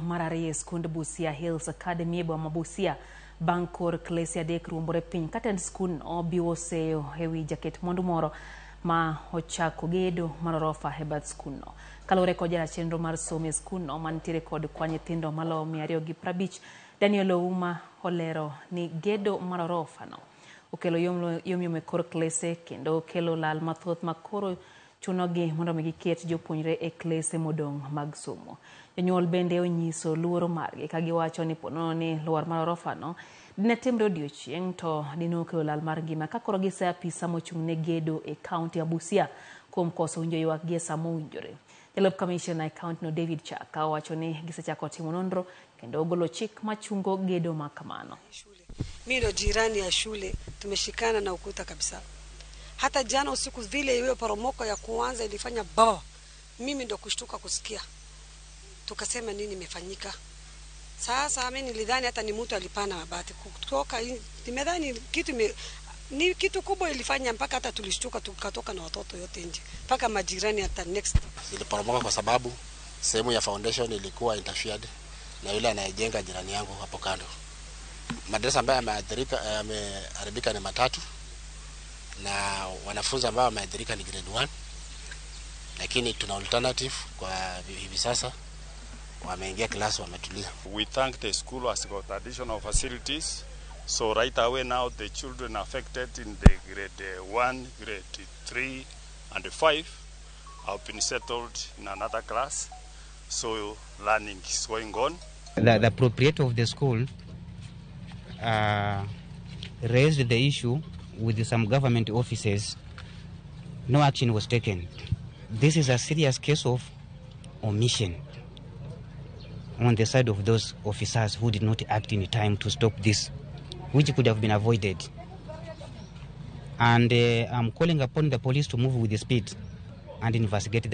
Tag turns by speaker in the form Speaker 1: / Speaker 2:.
Speaker 1: mar ariyo e skund Busia Hills Academy e boma ma Busia bang' kor klese adek ruombore piny ka tend skundno biwo seyo ewi jaket mwandu moro ma ochako gedo mar orofa e bath skundno. Kaluwore kod jarat chenro mar somo e skundno mantiere kod kwan nyithindo maloyo 250, Daniel Ouma olero ni gedo mar orofa no okelo yomyom e kor klese kendo okelo lal mathoth ma koro chunogi mondo mi giket jopuonjre e klese modong' mag somo. Jonyuol bende onyiso luoro margi ka giwacho ni ponono ni lwar mar orofa no dine timre odiochieng' to dine okelo lal mar ngima ka koro giseyo apisa mochung' ne gedo e kaunti ya Busia kuom koso winjo ywak gi e sama owinjore. Jalup kamishna e kaunti no David Chaka owacho ni gisechako timo nonro kendo ogolo chik machungo gedo ma kamano.
Speaker 2: Mimi ndo jirani ya shule, tumeshikana na ukuta kabisa. Hata jana usiku vile hiyo poromoko ya kwanza ilifanya baba, mimi ndo kushtuka kusikia, tukasema nini imefanyika. Sasa mimi nilidhani hata ni mtu alipana mabati kutoka, nimedhani kitu ni kitu kubwa ilifanya mpaka hata tulishtuka tukatoka na watoto yote nje mpaka majirani hata next.
Speaker 3: Iliporomoka kwa sababu sehemu ya foundation ilikuwa interfered na yule anayejenga jirani yangu hapo kando. Madarasa ambayo yameathirika yameharibika ni matatu na wanafunzi ambao wameathirika ni grade 1, lakini tuna alternative kwa hivi sasa wameingia class wametulia.
Speaker 4: We thank the school has got additional facilities. So right away now the children affected in the grade 1, grade 3 and 5 have been settled in another class. So learning is going on.
Speaker 5: The proprietor of the school raised the issue with some government offices. No action was taken. This is a serious case of omission on the side of those officers who did not act in time to stop this, which could have been avoided. And I'm calling upon the police to move with speed and investigate the